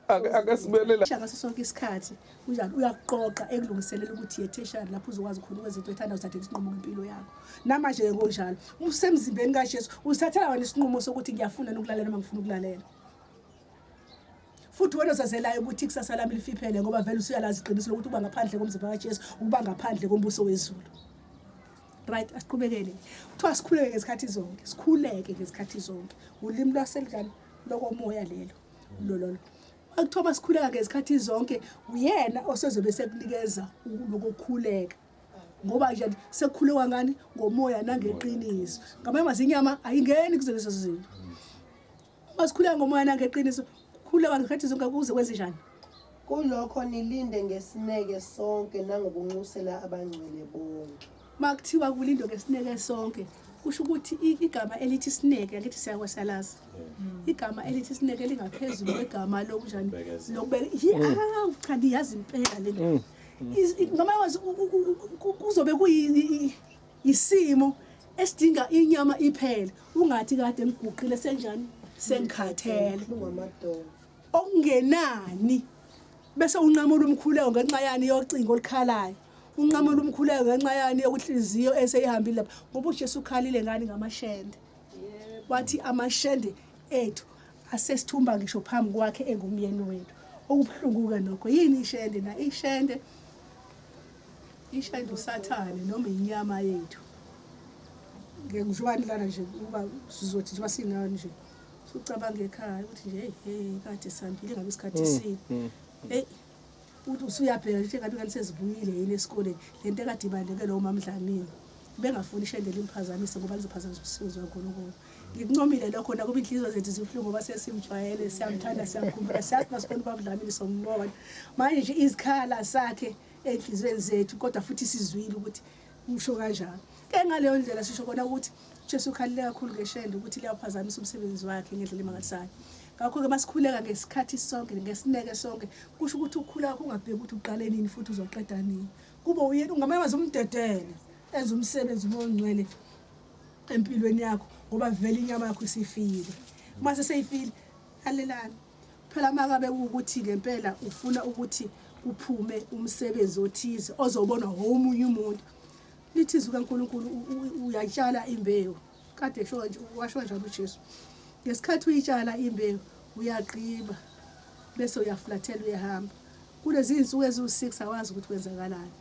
Ake sibuyele la. Ngaso sonke isikhathi kunjalo, uyakuqoqa ekulungiselela ukuthi ye tertiary lapho uzokwazi khona ukwenza into oyithandayo, uthathele isinqumo ngempilo yakho. Namanje-ke ngokunjalo, usemzimbeni kaJesu, uzithathela wena isinqumo sokuthi ngiyafuna ukulalela noma ngifuna ukulalela. Futhi wena ozazelayo ukuthi ikusasa lami lifiphele, ngoba vele usuyalazi iqiniso lokuthi ukuba ngaphandle komzimba kaJesu ukuba ngaphandle kombuso wezulu. Right, asiqhubekele. Kuthiwa sikhuleke ngezikhathi zonke, sikhuleke ngezikhathi zonke. Ulimi lwaselukani lokomoya lelo. Lololo. Kuthiwa masikhuleka ngezikhathi zonke, uyena osezobe sekunikeza lokukhuleka. Ngoba nje sekukhulekwa ngani? Ngomoya nangeqiniso. Ngamanye amazwi inyama ayingeni kuzo lezo zinto. Masikhuleka ngomoya nangeqiniso, khuleka ngezikhathi zonke kuze kwenze njani? Kulokho nilinde ngesineke sonke nangokunxusela abangcwele bonke. Makuthiwa kulindwe ngesineke sonke, kusho ukuthi igama elithi sineke, angithi siyakwasalazi. Igama elithi sineke lingaphezulu kwegama lokunjani? Lokubeka. Yeah, cha niyazi impela lento. Ngamanye amazwi kuzobe kuyi isimo esidinga inyama iphele. Ungathi kade ngiguqile senjani? Sengikhathele. Okungenani bese unqamula umkhuleko ngenxa yani yocingo olukhalayo. Unqamula umkhuleko ngenxa yani yokuhliziyo eseyihambile lapha. Ngoba uJesu ukhalile ngani? Ngamashende. Wathi amashende ethu asesithumba ngisho phambi kwakhe engumyeni wethu. Okubuhlungu-ke nokho, yini ishende na? Ishende, ishende uSathane noma inyama yethu. Ngeke ngisho lana nje uba sizothi njengoba sinayo nje, sucabanga ekhaya ukuthi nje hey hey kade sihambile ngabe isikhathi sini. Hey, uthi usuyabheka nje ngabe kanti sezibuyile yini esikoleni, lento ekade ibaleke lowo MaMdlamini bengafuni ishende limphazamise ngoba lizophazamisa umsebenzi kaNkulunkulu. Ngikuncomile lokho nakuba inhliziyo zethu zibuhlungu ngoba sesimjwayele, siyamthanda, siyamkhumbula, siyazi masibona uBaba Dlamini sombona. Manje nje izikhala sakhe ey'nhliziyweni zethu, kodwa futhi sizwile ukuthi usho kanjalo. Ke ngaleyo ndlela sisho kona ukuthi Jesu ukhalile kakhulu ngeshende ukuthi liyaphazamisa umsebenzi wakhe ngendlela emangalisayo. Ngakho-ke masikhuleka ngesikhathi sonke, ngesineke sonke, kusho ukuthi ukukhula kwakho ungabheki ukuthi uqale nini futhi uzoqeda nini. Kube uyena ungamanye amazwi umdedele enze umsebenzi uMoya oNgcwele empilweni yakho, ngoba vele inyama yakho isifile. Uma seseyifile, lalelani. Phela makabe kuwukuthi ngempela ufuna ukuthi kuphume umsebenzi othize ozobonwa omunye umuntu, lithi izwi kaNkulunkulu uyatshala imbewu. Kade esho nje, washo njalo uJesu. Ngesikhathi uyitshala imbewu, uyagqiba bese uyaflathela uyahamba. Kulezi zinsuku eziwu-6 awazi ukuthi kwenzakalani.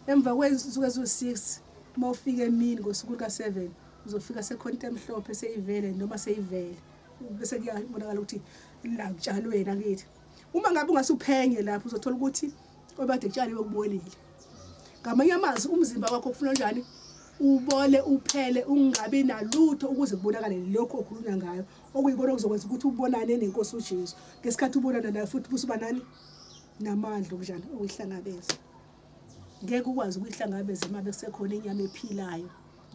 Emva kwezinsuku eziwu-6 uma ufika emini ngosuku luka-7 uzofika sekhona into emhlophe seyivele noma seyivele, bese kuyabonakala ukuthi la kutshalweni akithi. Uma ngabe ungasuphenye lapho uzothola ukuthi obade kutshaliwe kubolile. Ngamanye amazwi umzimba wakho kufuna njani? Ubole uphele ungabi nalutho ukuze kubonakale lokhu okhulunywa ngayo, okuyikona okuzokwenza ukuthi ubonane nenkosi uJesu. Ngesikhathi ubonana nayo futhi busuba nani? Namandla okunjani okuyihlangabeza. Ngeke ukwazi ukuyihlangabeza uma bekusekhona inyama ephilayo.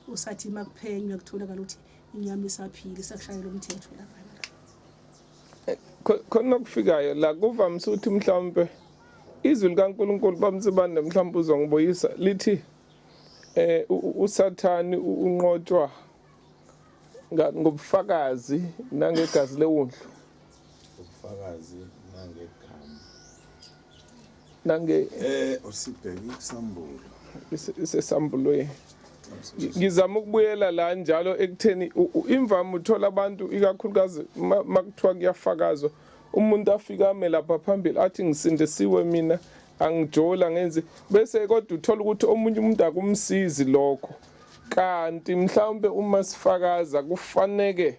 Usathi makuphenywa kutholakala ukuthi inyama isaphila, isakushayela umthetho lapha. Khona okufikayo la kuvamise ukuthi mhlawumbe izwi likaNkulunkulu bamtsibande mhlawumbe uzongibuyisa lithi uSathani unqotshwa ngobufakazi nangegazi lewundlu. Ubufakazi nangegama. Nange usibheke isambulo. Isesambulweni. Ngizama ukubuyela la njalo ekutheni imvama uthola abantu ikakhulukazi makuthiwa kuyafakazwa, umuntu afika ame lapha phambili athi ngisindisiwe mina, angijola ngenzi, bese kodwa uthola ukuthi omunye umuntu akumsizi lokho. Kanti mhlawumbe uma sifakaza kufaneke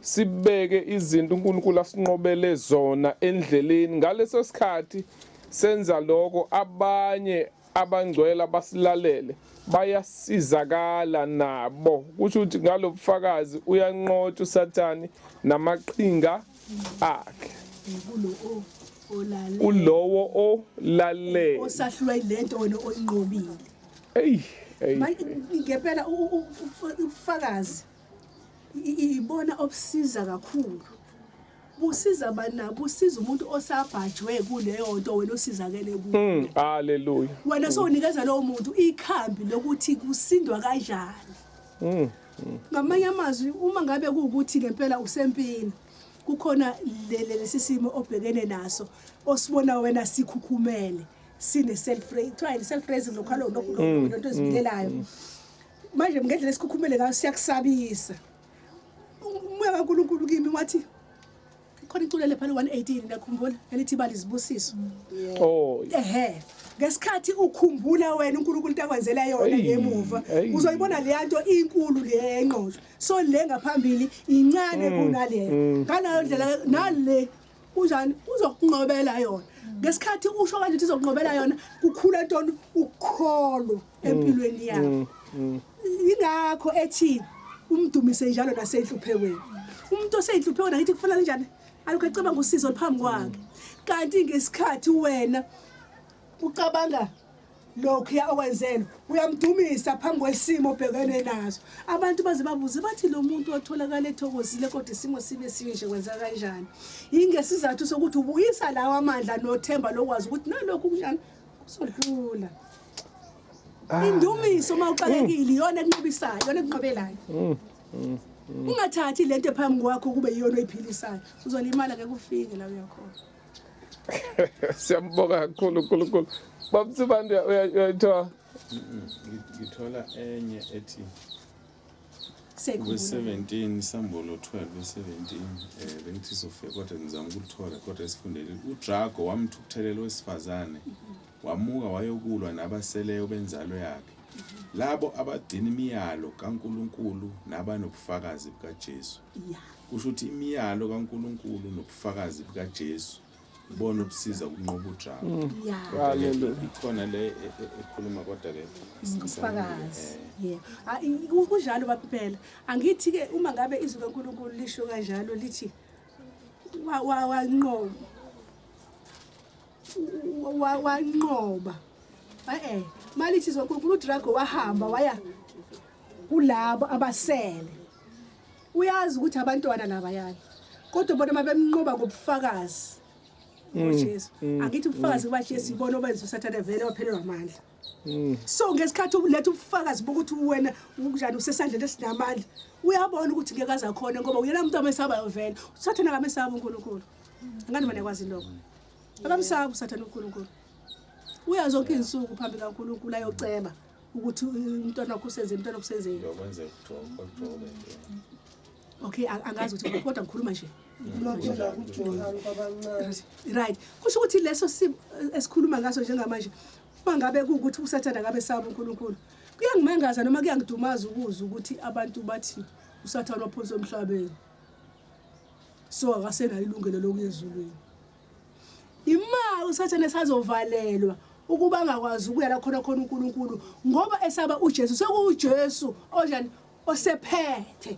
sibeke izinto uNkulunkulu asinqobele zona endleleni. Ngaleso sikhathi senza lokho, abanye abangcwele abasilalele bayasizakala nabo. Kusho ukuthi ngalobufakazi uyanqotshwa uSathane namaqhinga akhe. Kulowo olalele, osahlulwa yilento wena oyinqobile. Ey, ey. Ngempela ubufakazi ibona obusiza kakhulu. Busiza bana, busiza umuntu osabhajwe kuleyo nto wena osizakele kuyo. Haleluya. Wena sowunikeza lowo muntu ikhambi lokuthi kusindwa kanjani. Ngamanye amazwi uma ngabe kuwukuthi ngempela usempini, Kukhona lesi simo obhekene naso osibona wena sikhukhumele, sine self kuthiwa self raising, lokho lokho lento ezibilelayo. Manje ngendlela esikhukhumele ngayo siyakusabisa. Umoya kaNkulunkulu kimi wathi khona iculo lepha le-118, ndakhumbula elithi bala izibusiso. Oh. Ehe, ngesikhathi ukhumbula wena uNkulunkulu into akwenzela yona ngemuva, uzoyibona leya nto inkulu le enqoshwa, so le ngaphambili incane kunale. Ngaleyo ndlela nale kunjani uzokunqobela yona. Ngesikhathi usho kanje ukuthi izokunqobela yona, kukhula ntoni? Ukholo empilweni yakho. Ingakho ethi umdumise njalo nasenhluphekweni. Umuntu oseyinhluphekweni, angithi kufanele njani? Alokhu ecabanga usizo oluphambi kwakhe. Kanti ngesikhathi wena ucabanga lokhuya okwenzelwa, uyamdumisa phambi kwesimo obhekene naso. Abantu baze babuze bathi, lo muntu watholakala ethokozile kodwa isimo sibe sinje, kwenza kanjani? Yingesizathu sokuthi ubuyisa lawa amandla nothemba lokwazi ukuthi nalokhu kunjani, kuzodlula. Indumiso uma uxakekile iyona ekunqobisayo, iyona ekunqobelayo. Ungathathi lento ephambi kwakho kube iyona oyiphilisayo, uzolimala, ngeke ufike la uyakhona. Siyambonga kakhulu uNkulunkulu. Babusibandi, uyayithola? Ngithola enye ethi Seyikhumbula. Verse 17, Isambulo 12 verse 17. Bengithi sofika kodwa ngizama ukulithola, kodwa esifundele uDrago wamthukuthelela owesifazane, wamuka wayokulwa nabaseleyo benzalo yakhe, labo abagcina imiyalo kaNkuluNkulu nabanobufakazi bukaJesu. Kusho ukuthi imiyalo kaNkuluNkulu nobufakazi bukaJesu ibona obusiza ukunqoba uDrago. Kodwa-ke Hallelujah. ikhona le ekhuluma kodwa-ke Ubufakazi, yebo. Ah, kunjalo baphela. Angithi-ke uma ngabe izwi kaNkulunkulu lisho kanjalo, lithi wanqoba, wanqoba, eh malithi izwi kaNkulunkulu uDrago wahamba waya kulabo abasele. Uyazi ukuthi abantwana labayana, kodwa bona mabemnqoba ngobufakazi ngoJesu. Angithi ubufakazi bukaJesu ibona obenza uSathane vele waphelelwa amandla. So ngesikhathi uletha ubufakazi bokuthi wena unjani, usesandleni esinamandla, uyabona ukuthi ngeke aze akhona, ngoba uyena muntu amesabayo vele uSathane. Akamesaba uNkulunkulu. Angani mina kwazi lokho, akamsaba uSathane uNkulunkulu. Uya zonke izinsuku phambi kaNkulunkulu ayoceba ukuthi umntwana wakho usenzeni, umntwana wakho usenzeni. Yokwenzeka kuJobe. Okay, angazi ukuthi, kodwa ngikhuluma nje. Lokhu kuJohane kwabancane. Right, kusho ukuthi leso simo esikhuluma ngaso njengamanje, uma ngabe kuwukuthi uSathane ngabe saba uNkulunkulu, kuyangimangaza noma kuyangidumaza ukuzwa ukuthi abantu bathi uSathane waphonswa emhlabeni, so akasenayo ilungelo lokuya ezulwini. Ima uSathane esazovalelwa ukuba angakwazi ukuya la khona khona uNkulunkulu, ngoba esaba uJesu. SekuwuJesu onjani osephethe.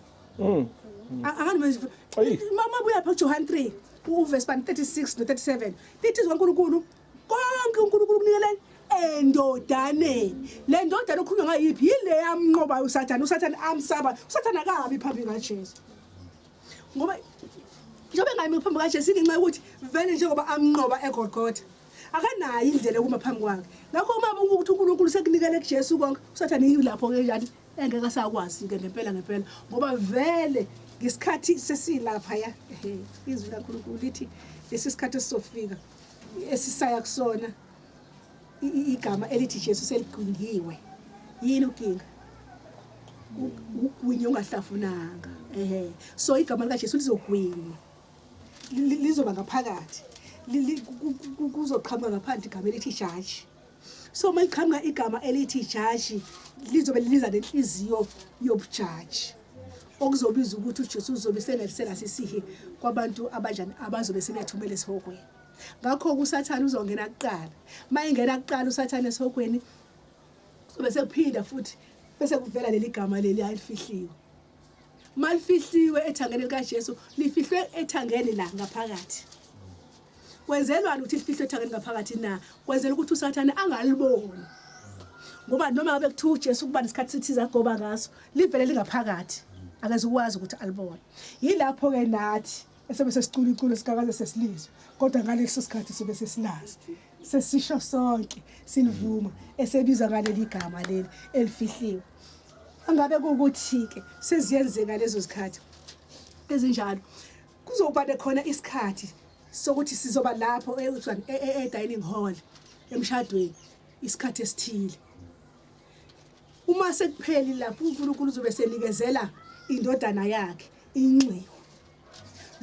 Angani manje? Ayi. Mama, buya pha Johan 3 uverse 36 no 37, lithi izwi kaNkulunkulu konke uNkulunkulu kunikele endodaneni. Le ndodana okhulunywa ngayiphi? Yile yamnqobayo uSathane. uSathane amsaba, uSathane akabi phambi kaJesu, ngoba njengoba engami phambi kaJesu ingenxa yokuthi vele njengoba amnqoba eGolgotha, akanayo indlela yokuma phambi kwakhe. Ngakho uma ukuthi uNkulunkulu sekunikele kuJesu konke, uSathane yilapho-ke njani engeke asakwazi-ke ngempela ngempela, ngoba vele ngesikhathi sesilapha ya, ehe, izwi likaNkulunkulu lithi lesi sikhathi esizofika esisaya kusona, igama elithi Jesu seligwingiwe. Yini uginga? Ugwinye ungahlafunanga. Ehe, so igama likaJesu lizogwinywa, lizoba ngaphakathi, kuzoqhamuka ngaphandle igama elithi jaji. So uma liqhamuka igama elithi jaji, lizobe liza nenhliziyo yobujaji, okuzobiza ukuthi uJesu uzobe sengelisela sisihi kwabantu abanjani abazobe sebethumele esihogweni. Ngakho uSathane uzongena kuqala. Uma ingena kuqala uSathane esihogweni, kuzobe sekuphinda futhi bese kuvela leli gama leli alifihliwe. Malifihliwe ethangeni likaJesu, lifihlwe ethangeni la ngaphakathi. Kwenzelwani ukuthi lifihlwe ethangeni ngaphakathi na? Kwenzela ukuthi uSathane angaliboni, ngoba noma ngabe kuthiwa uJesu kuba nesikhathi sithize agoba ngaso, livele lingaphakathi, akezukwazi ukuthi alibone. Yilapho-ke nathi esebe sesicula iculo sikakaze sesilizwe, kodwa ngaleso sikhathi sobe sesilazi, sesisho sonke silivuma, esebizwa ngaleli gama leli elifihliwe. Angabe kuwukuthi-ke seziyenzeka lezo zikhathi ezinjalo. Kuzoba khona isikhathi sokuthi sizoba lapho e-dining hall emshadweni isikhathi esithile. Uma sekupheli lapho uNkulunkulu uzobe senikezela indodana yakhe inxiwa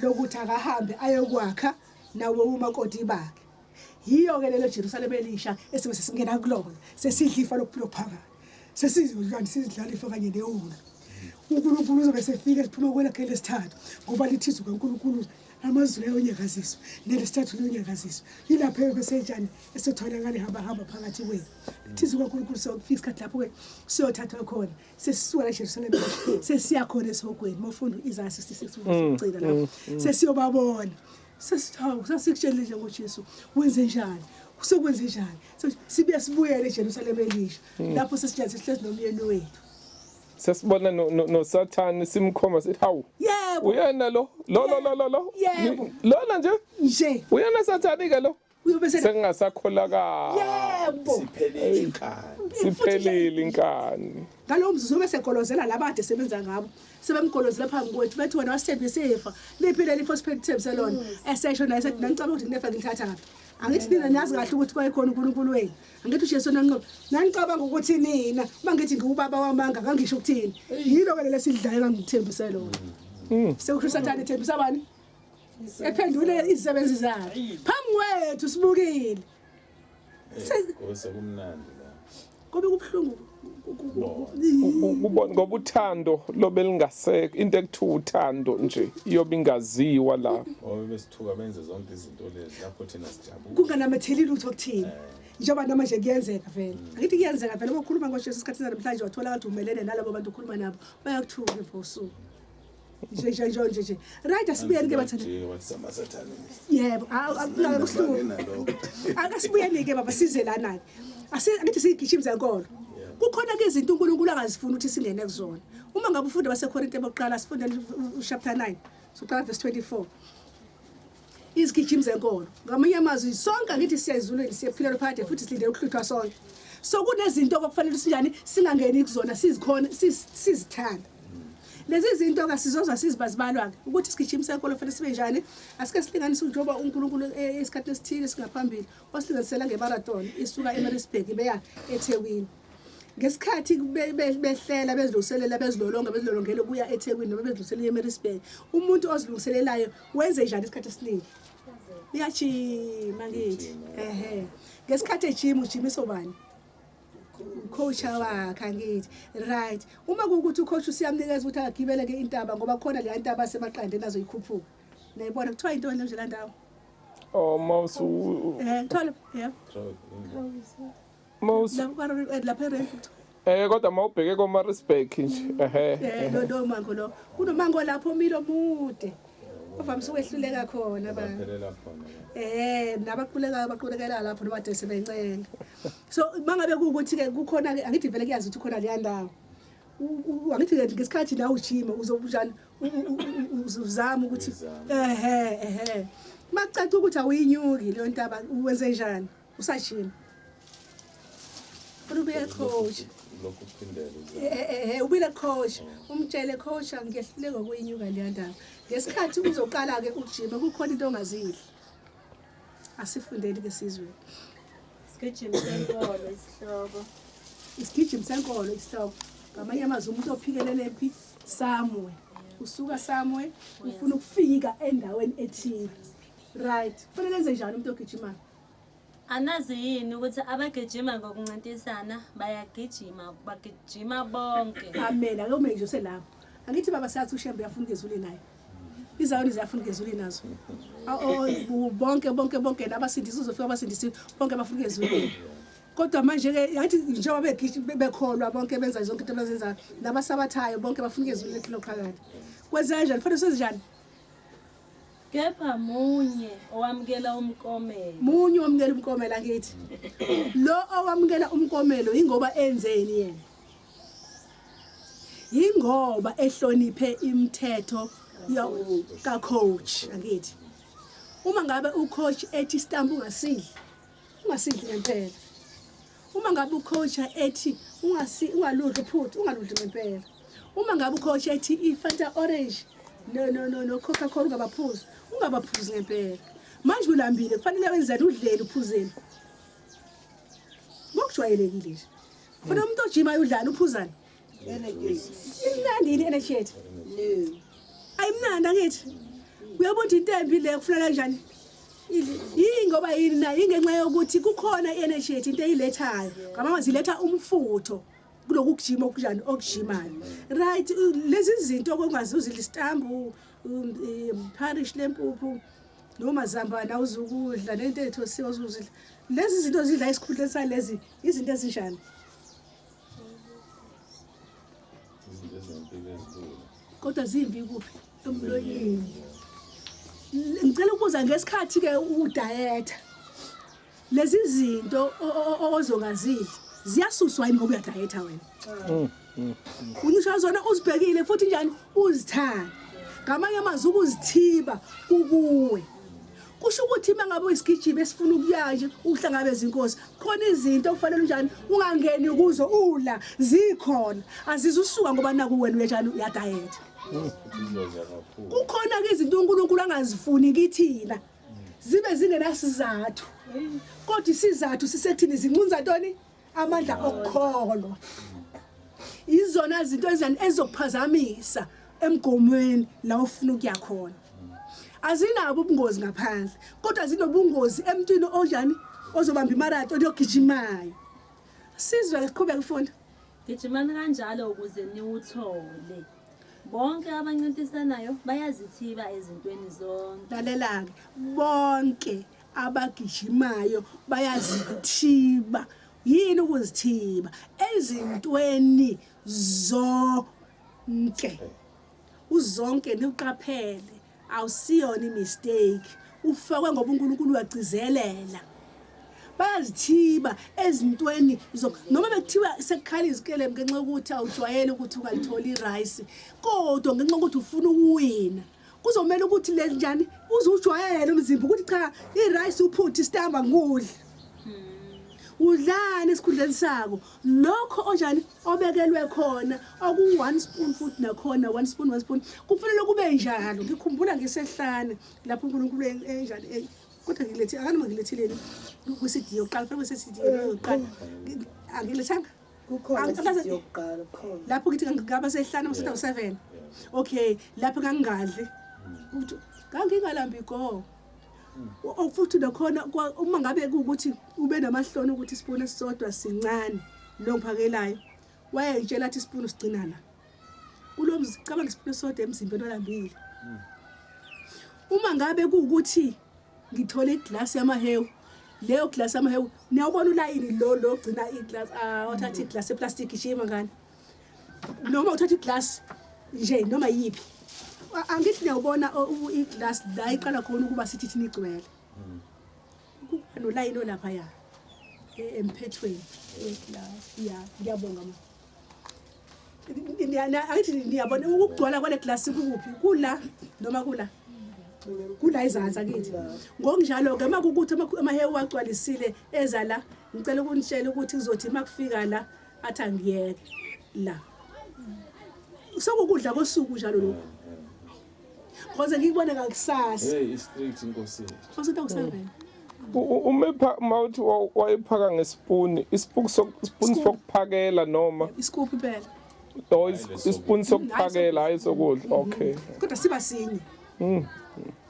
lokuthi akahambe ayokwakha nawo umakoti bakhe. Yiyo-ke lelo Jerusalema elisha esibe sesingena kulona, sesidla ifa lokuphila okuphakade, sesizodlani sizidlala ifa kanye newulu. UNkulunkulu uzobe sefika esiphuma kwelakhe lesithathu, ngoba lithi izwi kaNkulunkulu amazulu ayonyakaziswa nelesithathu liyonyakaziswa. Yilapho eyobe senjani esitholakala ehambahamba phakathi kwethu. Lithi izwi kaNkulunkulu siyofika isikhathi lapho-ke siyothathwa khona sesisuka la eJerusalema sesiya khona esihogweni. Uma ufunda u-Isaya 66 ugcina lapho sesiyobabona. Sesithawu sasikutshelile nje ngoJesu wenze njani, usekwenze njani. Sibuye sibuyele eJerusalema elisha lapho sesijani sesihlezi nomyeni wethu. Sesibona noSathane simkhomba sithi hawu. Yebo. Uyena lo lo lo lo lo. Yebo. Lona nje. Nje. Uyena Sathane ke lo. Uyobe sengasakholakala. Yebo. Siphelile inkani. Siphelile inkani. Ngalowo mzuzu bese golozela laba kade sebenza ngabo. Sebemgolozela phambi kwethu bethi wena wasithembisa ifa. Liphi leli ifa osithembise lona? Esesho naye sethi nangicabanga ukuthi nginefa ngilithatha ngaphi. Angithi nina niyazi kahle ukuthi kwayikhona uNkulunkulu wenu. Angithi uJesu nanqoba. Nanicabanga ukuthi nina uma ngithi ngiwubaba wamanga ngangisho ukuthini? Yilo ke lesidlayo engangithembise lona. Sekusho uSathane ethembisa bani? Ephendule izisebenzi zakhe. Phambi kwethu sibukile. Kose kumnandi la. Kobe kubuhlungu. Kubona ngoba uthando lobe lingasekho, into ekuthiwa uthando nje iyobe ingaziwa lapho. Ngoba besithuka benze zonke izinto lezi lapho thina sijabule. Kunganamatheli lutho kuthina. Njengoba namanje kuyenzeka vele. Angithi kuyenzeka vele uma ukhuluma ngoJesu isikhathi namhlanje wathola kathi umelene nalabo bantu ukhuluma nabo bayakuthuka emva kosuku. Nje nje nje nje nje. Right, asibuyeni ke bathanda. Yebo, akuhlungu. Akasibuyeni ke baba size lana ke. Angithi siyigijima zenkolo. Kukhona ke izinto uNkulunkulu angazifuni ukuthi singene kuzona. Uma ngabe ufunda baseKorinte bokuqala sifunde chapter 9. Soqala verse 24. Izigijimi zenkolo. Ngamanye amazwi sonke angithi siya ezulwini siyephila phakade futhi silindele ukuhluthwa sonke. So kunezinto okufanele sinjani singangeni kuzona sizikhona sizithanda. Lezi zinto ke sizozwa sizibazibalwa ke ukuthi isigijimi senkolo kufanele sibe njani. Asike silinganise njengoba uNkulunkulu esikhathini esithile singaphambili wasilinganisela ngemarathon isuka eMaritzburg beya eThekwini. Ngesikhathi behlela bezilungiselela bezilolonga bezilolongela ukuya eThekwini noma bezilungiselela eMaritzburg, umuntu ozilungiselelayo wenze njani isikhathi esiningi? Uyajima ngithi. Ehhe. Ngesikhathi ejima ujimisa ubani? Ucoach wakhe angithi. Right. Uma kuwukuthi ucoach usiyamnikeza ukuthi akagibele ke intaba ngoba khona le ntaba semaqandeni azoyikhuphuka. Nayibona kuthiwa intoni nje la ndawo? Oh mouse. Kuthiwa yeah. Mouse. Lapha eRand. Kodwa mawubheke koMaritzburg nje. Ehhe. Lo mango lo. Kunomango lapho umilo mude. Uvamise ukwehluleka khona ba. Baphelela khona. Nabaqulekayo baqulekela lapho noma de sebencenga. So mangabe kuukuthi ke kukhona ke angithi vele kuyazi ukuthi khona leya ndawo. Angithi ke ngesikhathi la ujima uzobujani uzama ukuthi ehe ehe. Makucaca ukuthi awuyinyuki leyo ntaba uwenze njani? Usajima. Ube coach. Lokhu kuphindela uzama. Ubile coach, umtshele coach angiyehluleka ukuyinyuka leya ndaba. Ngesikhathi uzoqala ke ukujima kukhona into ongazidli. Asifundeni ke sizwe. Isigijimi senkolo isihloko. Isigijimi senkolo isihloko. Ngamanye amazwi umuntu ophikelele phi somewhere. Usuka somewhere ufuna ukufika endaweni ethile. Right. Kufanele enze njani umuntu ogijimayo? Anazi yini ukuthi abagijima ngokuncintisana bayagijima, bagijima bonke. Amen. Ake ume nje uselapho. Angithi baba siyathi uShembe uyafuna ukuzulini naye. Izayoni ziyafuna ukuzulini nazo. Bonke bonke bonke nabasindisi uzofika abasindisi bonke bafuna ukuzulini. Kodwa manje ke yathi njengoba begijima bekholwa bonke benza zonke into abazenzayo nabasabathayo bonke bafuna ukuzulini ekhilo phakathi. Kwenza kanjani? Kufanele senze njani? Kepha munye owamukela umkomelo. Munye owamukela umkomelo angithi. Lo owamukela umkomelo ingoba enzeni yena? Ingoba ehloniphe imithetho kacoach angithi. Uma ngabe ucoach ethi stamp ungasidli, ungasidli ngempela. Uma ngabe ucoach ethi ungaludli uphuthu, ungaludli ngempela. Uma ngabe ucoach ethi iFanta orange No no no no Coca-Cola ungabaphuzi. Ungabaphuzi ngempela. Manje ulambile kufanele wenzani udlele uphuzeni. Ngokujwayelekile nje. Kufanele umuntu ojimayo udlani uphuzani. Imnandi yini energy yethu? No. Ayimnandi angithi. Uyabona into embi le kufuna kanjani? Yini ngoba yini na ingenxa yokuthi kukhona i-energy yethu into eyilethayo. Ngamama ziletha umfutho kuloku kujima okunjani okujimayo. Right lezi zinto okungazuzi isitambu parish lempuphu noma zambana awuzukudla nento ethosiwe ozuzidla. Lezi zinto zidla esikhundleni salezi izinto ezinjani? Izinto ezinempilo ezilula. Kodwa zimbi kuphi? Emlonyeni. Ngicela ukubuza ngesikhathi ke udayetha. Lezi zinto ozongazidli ziyasuswa yini ngoba uyadayetha wena? Unisho zona uzibhekile futhi njani uzithanda. Ngamanye amazwi ukuzithiba kukuwe. Kusho ukuthi uma ngabe uyisigijimi esifuna ukuya nje uhlangabeza inkosi khona izinto okufanele unjani ungangeni kuzo ula zikhona azizusuka ngoba naku wena uyenjani uyadayetha. Futhi izodla kakhulu. Kukhona ke izinto uNkulunkulu angazifuni kithina zibe zingenasizathu kodwa isizathu sisekuthini zinqunza ntoni amandla okukholwa. Izona zinto ezinjani ezizokuphazamisa emgomweni la ufuna ukuya khona. Azinabo ubungozi ngaphandle kodwa zinobungozi emntwini onjani ozobamba imarathon oyogijimayo. Sizwe siqhubeke ufunda. Gijimani kanjalo ukuze niwuthole. Bonke abancintisanayo bayazithiba ezintweni zonke. Lalela-ke bonke abagijimayo bayazithiba. Yini ukuzithiba? Ezintweni zonke. Uzonke niqaphele awusiyona imistake. Ufakwe ngoba uNkulunkulu uyagcizelela. Bayazithiba ezintweni noma bekuthiwa sekukhala izikelemu ngenxa yokuthi awujwayele ukuthi ungalithola irice kodwa ngenxa yokuthi ufuna ukuwina kuzomela ukuthi le njani uzujwayele umzimba ukuthi cha irice uphuthe isitamba ngudla udlani esikhundleni sako lokho onjani obekelwe khona oku 1 spoon futhi nakhona 1 spoon 1 spoon kufanele kube njalo. Ngikhumbula ngisehlane lapho uNkulunkulu enjani kodwa ngilethe akanoma ngilethileni kwi-CD yokuqala fanele kwi-CD yokuqala angilethanga Kukhona CD yokuqala kukhona. Lapho ngithi ngingaba sehlane uma 7. Okay, lapho ngangingadli. Ukuthi ngangingalambi go. Futhi nakhona uma ngabe kuwukuthi ube namahloni ukuthi isipuni esisodwa sincane lo ngiphakelayo wayengitshela athi isipuni usigcina la. Kulo mzi cabanga isipuni esisodwa emzimbeni olambile. Uma ngabe kuwukuthi ngithole iglasi yamahewu leyo glasi yamahewu niyawubona ulayini lo lo gcina iglass wathatha iglass eplastic ishima ngani noma uthatha iglass nje noma yiphi angithi niyawubona iglass la iqala khona ukuba sithi thina igcwele kuba nolayini olapha ya emphethweni weglass ya ngiyabonga ma angithi niyabona ukugcwala kwale glass kukuphi kula noma kula kula izansi akithi ngokunjalo ke makukuthi amahewu agcwalisile eza la ngicela ukunitshela ukuthi kuzothi makufika la athi angiyeke la sokukudla kosuku njalo lokho ngoze ngikubone ngakusasa. Hey i-street inkosi yethu. Osento kusevela Uma mawuthi wayephaka ngesipuni isipuni sokuphakela noma isikuphi impela oh isipuni sokuphakela hayi sokudla. Okay kodwa siba sinye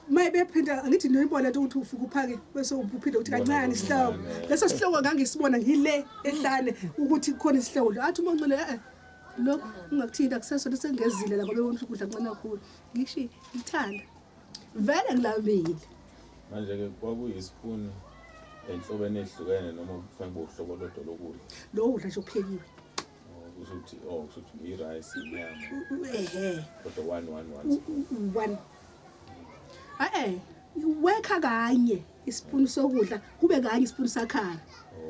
maybe phinda angithi noyibona into ukuthi ufike uphake bese uphinde uthi kancane isihloko leso sihloko ngangisibona ngile ehlane ukuthi kukhona isihloko athi uma uncele lokho ungakuthinta kuseso lesengezile la ngoba ubona ukudla kancane kakhulu ngisho ngithanda vele ngilambile. Manje ke kwakuyisipuni enhlobeni ehlukene noma kufanele kube uhlobo lodwa lokudla? Lo kudla nje okuphekiwe. Kusho ukuthi kusho ukuthi i-rice inyama. Ehe. Kodwa 1 1 1 1. Wekha kanye isipuni sokudla kube kanye isipuni sakhara.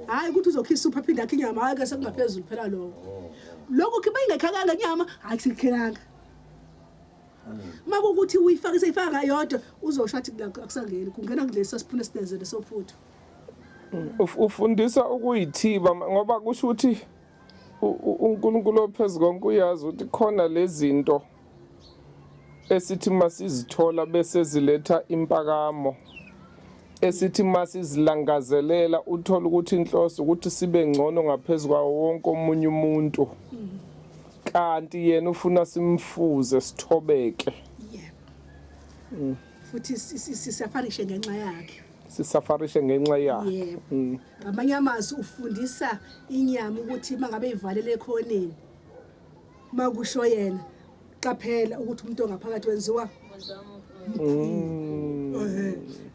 Hayi ukuthi uzokhisa isuphu aphinde akhe inyama hayi ke sekungaphezulu phela lokho. Lokho khiba ingekhakanga inyama hayi sikhelanga. Makukuthi uyifake seyifaka ngayodwa uzosho athi akusangeni kungena kulesa sipuni esinezele sophuthu. Ufundisa ukuyithiba ngoba kusho ukuthi uNkulunkulu ophezulu konke uyazi ukuthi khona lezi zinto Esithi masizithola bese ziletha impakamo. Esithi masizilangazelela uthola ukuthi inhloso ukuthi sibe ngcono ngaphezulu kwawo wonke omunye umuntu. Kanti yena ufuna simfuze sithobeke. Yebo. Futhi sisafarishe ngenxa yakhe. Sisafarishe ngenxa yakhe. Yebo. Ngamanye amazwi ufundisa inyama ukuthi mangabe ivalele ekhoneni. Makusho yena qaphela ukuthi umuntu ongaphakathi wenziwa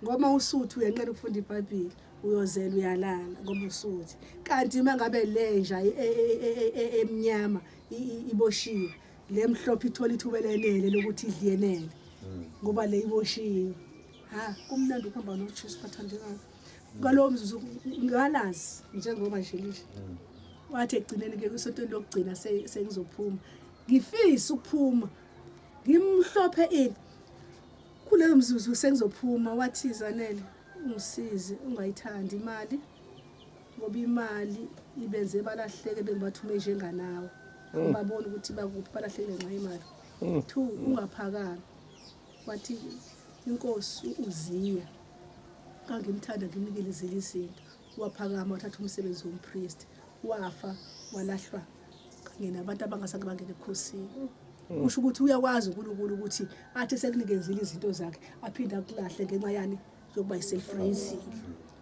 ngoba usuthi uyanqena ukufunda iBhayibheli uyozela uyalala ngoba usuthi kanti uma ngabe lenja emnyama iboshiwe le mhlophe ithola ithuba elenele lokuthi idliyenele ngoba le iboshiwe. Ha, kumnandi ukuhamba noJesu bathandekayo. Ngalowo mzuzu ngalazi njengoba nje lisho wathi ekugcineni ke kwisontweni lokugcina sengizophuma ngifisa ukuphuma ngimhlophe ini kuleyo mzuzu sengizophuma wathi Zanele ungisize ungayithandi imali ngoba imali ibenze balahleke bengibathume njenganawe ubabona ukuthi bakuphi balahlekile ngenxa yemali. Two, ungaphakami. Wathi inkosi uZiya kangimthanda ngimnikelezile izinto waphakama wathatha umsebenzi wompriest wafa walahlwa kanye nabantu abangasange bangene ebukhosini. Kusho ukuthi uyakwazi uNkulunkulu ukuthi athi sekunikezile izinto zakhe aphinde akulahle ngenxa yani yokuba yi-self raising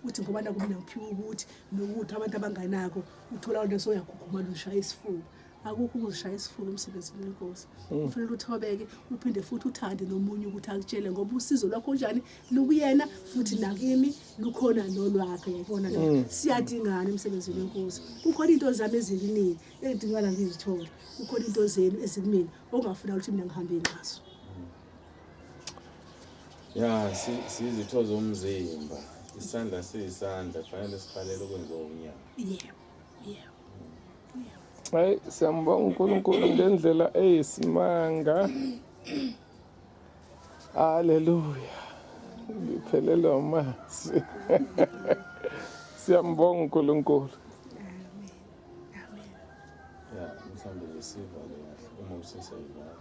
uthi ngoba naku mina ngiphiwe ukuthi nokuthi abantu abanganako uthola into soyaguguma lushaya isifuba. Akukho ukuzishaya isifuba emsebenzini wenkosi. Kufanele uthobeke uphinde futhi uthande nomunye ukuthi akutshele ngoba usizo lwakho njani lukuyena futhi nakimi lukhona nolwakhe yayibona lo. Siyadingana emsebenzini wenkosi. Kukhona into zami ezikunini engidingana ngizithole, kukhona into zenu ezikumina okungafuna ukuthi mina ngihambe nazo. Ya, sizitho zomzimba. Isandla siyisandla, kufanele sihalele ukwenziwa unyawo. Yebo, yebo. Hayi, siyambonga uNkulunkulu ngendlela eyisimanga. Haleluya. Ngiphelelwa amazwi. Siyambonga uNkulunkulu. Amen. Amen. Ya, mhlawumbe nje sivale kahle uma usesayivala.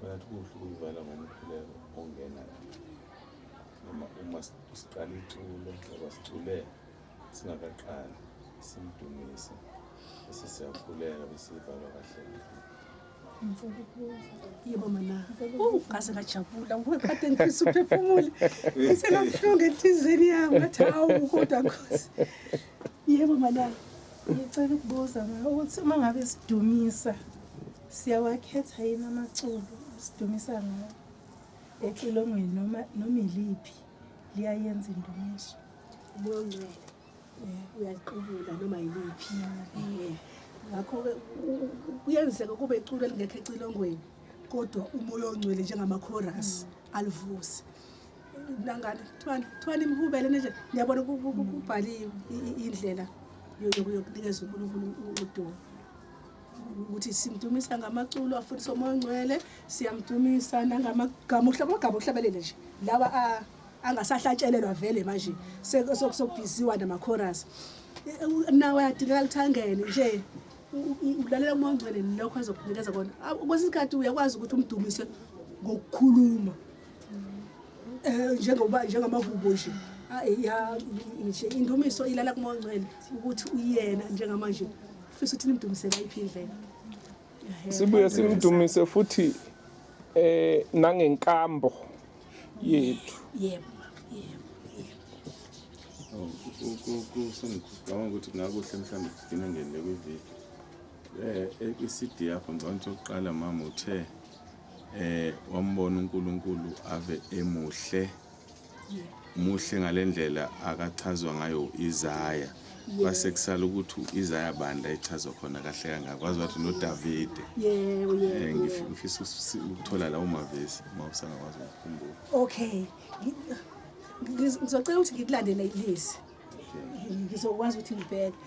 Phakathi kuhle ukuyivala ngomkhuleko ongena la. Noma uma siqala iculo ngoba sicule singakaqali simdumise bese siyakhuleka bese ivalwa kahle. Yebo mana. Ngaze ngajabula ngoba kade ngifisa ukuphefumula. Ngisenomhlungu enhliziyweni yami ngathi hawu kodwa Nkosi. Yebo mana. Ngicela ukubuza ma ukuthi uma ngabe sidumisa siyawakhetha yini amaculo sidumisa ngawo ecilongweni noma iliphi liyayenza indumiso? Umoya ongcwele uyaqubula noma yiliphi. Ngakho-ke kuyenzeka kube iculo elingekho ecilongweni kodwa umoya ongcwele njengama-chorus alivuse. Nangani kuthiwani imihubele nje niyabona kubhaliwe indlela yokunikeza uNkulunkulu udumo. Ukuthi simdumisa ngamaculo afundisa umoya ongcwele, siyamdumisa nangamagama amagama okuhlabelele nje lawa angasahlatshelelwa vele manje sokubhiziwa nama-chorus. Nawe ayadingeka ukuthi angene nje ulalela umoya ongcwele lokho azokunikeza kona. Kwesinye isikhathi uyakwazi ukuthi umdumise ngokukhuluma njengoba njengamahubo nje. Nje indumiso ilala kumoya ongcwele ukuthi uyena njengamanje ufisa ukuthi nimdumise ngayiphi indlela. Sibuye simdumise futhi nangenkambo yethu. Yebo, yebo, yebo. Ngicabanga ukuthi kungakuhle mhlawumbe sigcine ngene kwividiyo. I-CD yakho ngicabanga ukuthi yokuqala mama uthe wambona uNkulunkulu ave emuhle. Muhle ngalendlela akachazwa ngayo uIsaya. Kwase kusala ukuthi uIsaya banda echazwa khona kahle kangaka. Wazi wathi noDavide. Yebo, yebo. Ngifisa ukuthola lawo mavesi uma usangakwazi ukukhumbula. Okay. Ngizocela ukuthi ngikulandele lezi. Ngizokwazi ukuthi ngibheke.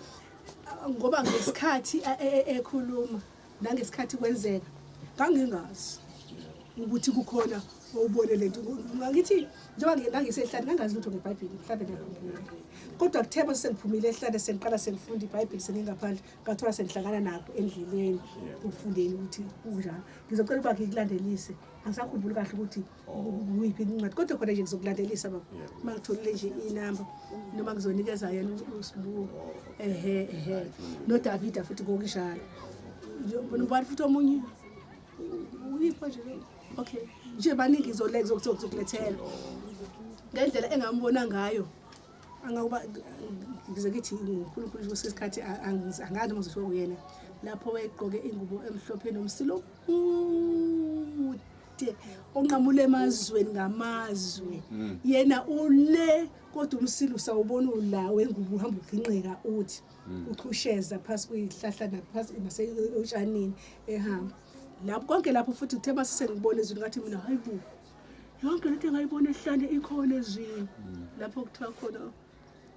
Ngoba ngesikhathi ekhuluma nangesikhathi kwenzeka ngangingazi ukuthi kukhona Ubone lento ngithi njengoba ngangisehlane ngangazi lutho ngeBhayibheli mhlawumbe ngiyakhumbula. Kodwa kuthe bese sengiphumile ehlane sengiqala sengifunda iBhayibheli sengingaphandle ngathola sengihlangana nakho endleleni ukufundeni ukuthi kunjalo. Ngizocela ukuba ngikulandelise. Angisakhumbuli kahle ukuthi kuyiphi incwadi kodwa khona nje ngizokulandelisa baba. Uma ngitholile nje inamba noma ngizonikeza yena uSibu. Ehe ehe. NoDavida futhi ngokunjalo. Ubani futhi omunye? Uyipho nje lo? Okay. Nje baningi ngizokulethela. Ngendlela engambona ngayo angakuba ngize ngithi uNkulunkulu nje kwesikhathi angazi noma ngizosho kuyena lapho wayegqoke ingubo emhlophe nomsilo omude onqamula emazweni ngamazwe yena ule kodwa umsilo usawubona ula wengubo uhamba uginqika uthi uchusheza phasi kwizihlahla naphasi nasetshanini ehamba lapho konke lapho futhi kuthe mase sengibona ezwini ngathi mina hayi bo yonke lento engayibona ehlane ikhona ezwini lapho kuthiwa khona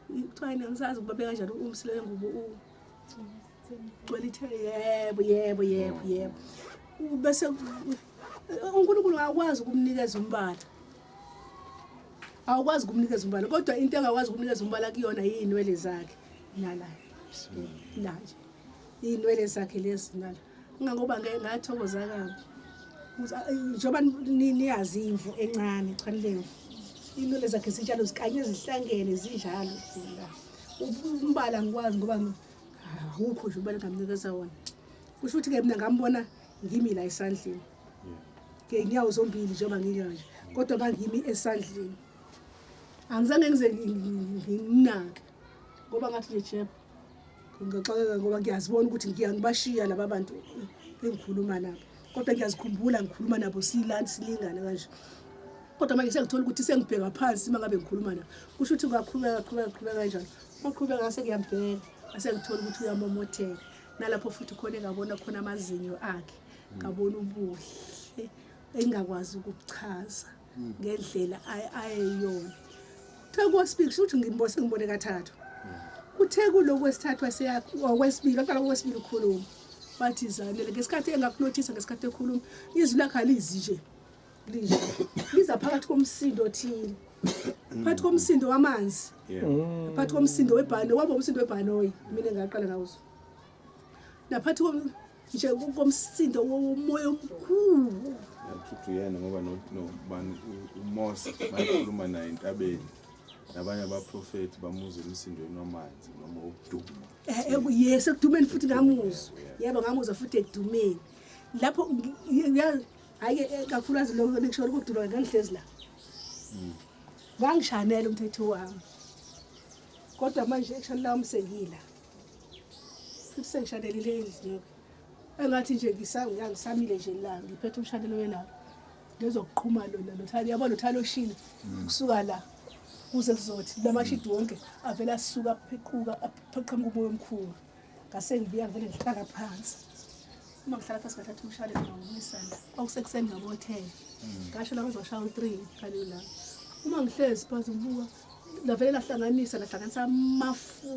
kuthiwa yini angisazi ukuba kanjani umsila wengubo ugcwele ithele yebo yebo yebo yebo bese uNkulunkulu akwazi ukumnikeza umbala awukwazi ukumnikeza umbala kodwa into engakwazi ukumnikeza umbala kuyona yinwele zakhe nala la nje iy'nwele zakhe lezi nala ngangoba ngathokoza kabi njengoba niyazi imvu encane cha lemvu iy'nwele zakhe zinjalo zikanye zihlangene zinjalo la umbala ngikwazi ngoba awukho nje umbala engamnikeza wona kusho ukuthi-ke mina ngambona ngimi la esandleni ngey'nyawo zombili njengoba nginjalo kodwa ngangimi esandleni angizange ngize ngimnake ngoba ngathi nje jeb ngiyaxakeka ngoba ngiyazibona ukuthi ngiyangibashiya laba bantu engikhuluma nabo kodwa ngiyazikhumbula ngikhuluma nabo silani silingane kanje kodwa manje sengithola ukuthi sengibheka phansi uma ngabe ngikhuluma nabo kusho ukuthi ngaqhubeka qhubeka qhubeka kanjalo maqhubeka ngase ngiyambheka ngase ngithola ukuthi uyamomotheka nalapho futhi khona engabona khona amazinyo akhe ngabona ubuhle engingakwazi ukubuchaza ngendlela ayeyona kuthe kwesibili kusho ukuthi ngimbo sengibone kathathu kuthe kulokhu kwesithathu okwesibili waqala kokwesibili ukukhuluma wathi zanele ngesikhathi engakunothisa ngesikhathi ekhuluma izwi lakhe alizi nje linje liza phakathi komsindo othile phakathi komsindo wamanzi phakathi komsindo webhanoyi waba umsindo webhanoyi mina engaqala ngawuzwa naphakathi nje komsindo womoya omkhulu Yakuthi uyena ngoba nobani uMose bakhuluma naye entabeni nabanye abaprofethi bamuzwa emsindweni wamanzi noma ukuduma. Yes ekudumeni futhi ngamuzwa yebo ngamuzwa futhi ekudumeni lapho hhayi kakhulukazi lokho ngisho ukuduma ngangihlezi la ngangishanela umthetho wami kodwa manje ekushanela wami sengila futhi sengishanelile endlini engathi nje ngisamile nje la ngiphethe umshanelo welanga ngezokuqhuma lona lothalo yabo lothalo oshile kusuka la kuze kuzothi lamashidi wonke avele asuka aphequka apheqhamuka umoya omkhulu ngase ngibuya ngivele ngihlala phansi uma ngihlala phansi ngathatha umshwalense ngawubuyisana kwakusekuseni ngabothela ngasho la bazoshaya u-3 ngaleyo langa uma ngihlezi phansi ngibuka lavele lahlanganisa lahlanganisa amafu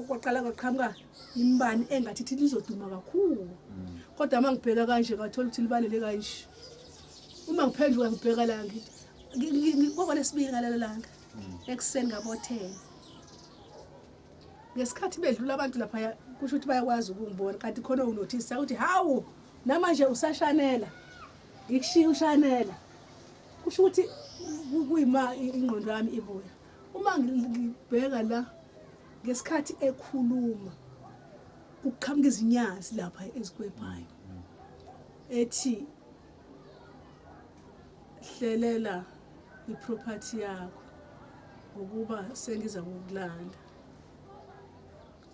kwaqala kwaqhamuka imbani engathi ithi lizoduma kakhulu kodwa uma ngibheka kanje ngathola ukuthi libalele kanje uma ngiphenduka ngibheka la ngithi kwakwalesibili ngalelo langa ekuseni ngabothela ngesikhathi bedlula abantu lapha kusho ukuthi bayakwazi ukungibona kanti khona unothisa ukuthi hawu namanje usashanela ngikushiya ushanela kusho ukuthi kuyima ingqondo yami ibuya uma ngibheka la ngesikhathi ekhuluma kuqhamuka izinyazi lapha ezikwebhayo ethi hlelela iproperty yakho ngokuba sengiza kukulanda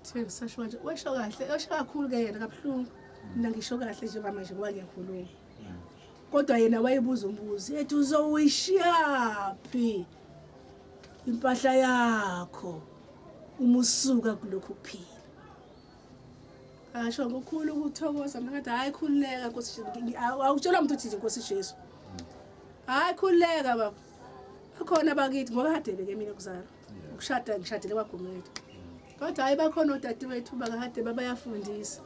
Kuthe ngisasho kanje washo kahle washo kakhulu ke yena kabuhlungu mina ngisho kahle nje manje ngoba ngiyakhuluma kodwa yena wayebuza umbuzo ethi uzowishiyaphi impahla yakho uma usuka kulokhu kuphila asho ngokukhulu ukuthokoza mina ngathi hhayi khululeka nkosi awutshelwa muntu uthi nje nkosi Jesu hhayi khululeka baba bakhona bakithi ngoba kade beke mina kuzalwa ukushada ngishadele kwaGumede kodwa hhayi bakhona odadewethu bakade babayafundisa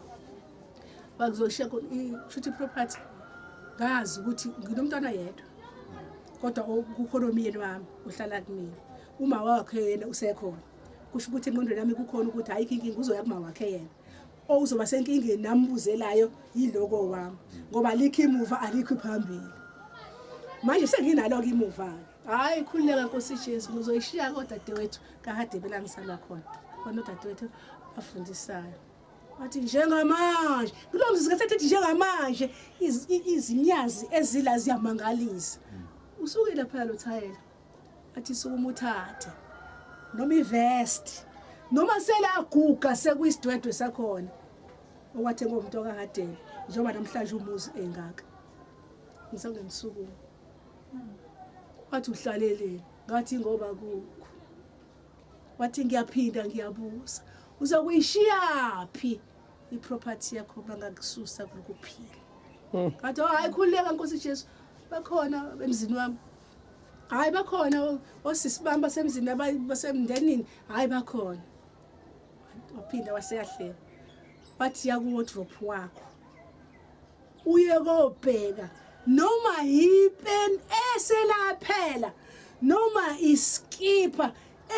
bakuzoshiya kushuthi i-property Ngazi ukuthi nginomntwana yedwa, kodwa kukhona omyeni wami ohlala kumina, uma wakhe yena usekhona. Kusho ukuthi engqondweni yami kukhona ukuthi ayikho inkinga, uzoya kuma wakhe yena. Ozoba senkingeni nambuzelayo yiloko wami, ngoba alikho imuva, alikho phambili. Manje senginalo-ke imuva-ke. Hhayi, khululeka Nkosi Jesu, ngizoyishiya kodadewethu kaHadebe la ngisalwa khona. Khona odadewethu afundisayo. Wathi njengamanje, kulowo mzuzu ngesikhathi ethi njengamanje, izinyazi ezila ziyamangalisa. Usuke lapha lo thayela. Athi sukuma uthathe noma ivest noma selaguga sekuyisidwedwe sakhona okwathengwa umuntu okaHadebe, njengoba namhlanje umuzi engaka. Ngisange ngisukuma. Wathi uhlaleleni? Ngathi ngoba kukho. Wathi ngiyaphinda ngiyabuza, uzokuyishiyaphi iproperty yakho bangakususa kulokuphila? Ngathi oh hayi, khululeka Nkosi Jesu, bakhona emzini wami. Hayi bakhona osisi bami basemzini, basemndenini, hayi bakhona. Waphinda waseyahleka. Wathi ya ku-wardrobe wakho uye kobheka noma yipeni eselaphela noma iskipa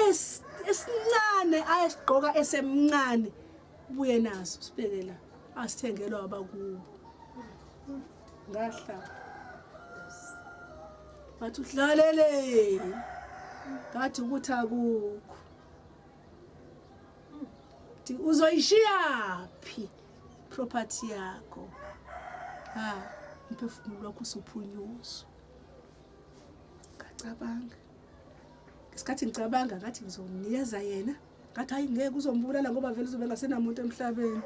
esincane ayesigqoka esemncane, buye naso sibheke la asithengelwa abakubo. Ngahlala. Wathi uhlaleleni? Ngathi ukuthi akukho. Thi uzoyishiyaphi property yakho? Ha, umphefumulo wakho usuphunyuzwa. Ngacabanga. Ngesikhathi ngicabanga ngathi ngizomnikeza yena. Ngathi hayi ngeke uzombulala ngoba vele uzobe engasenamuntu emhlabeni.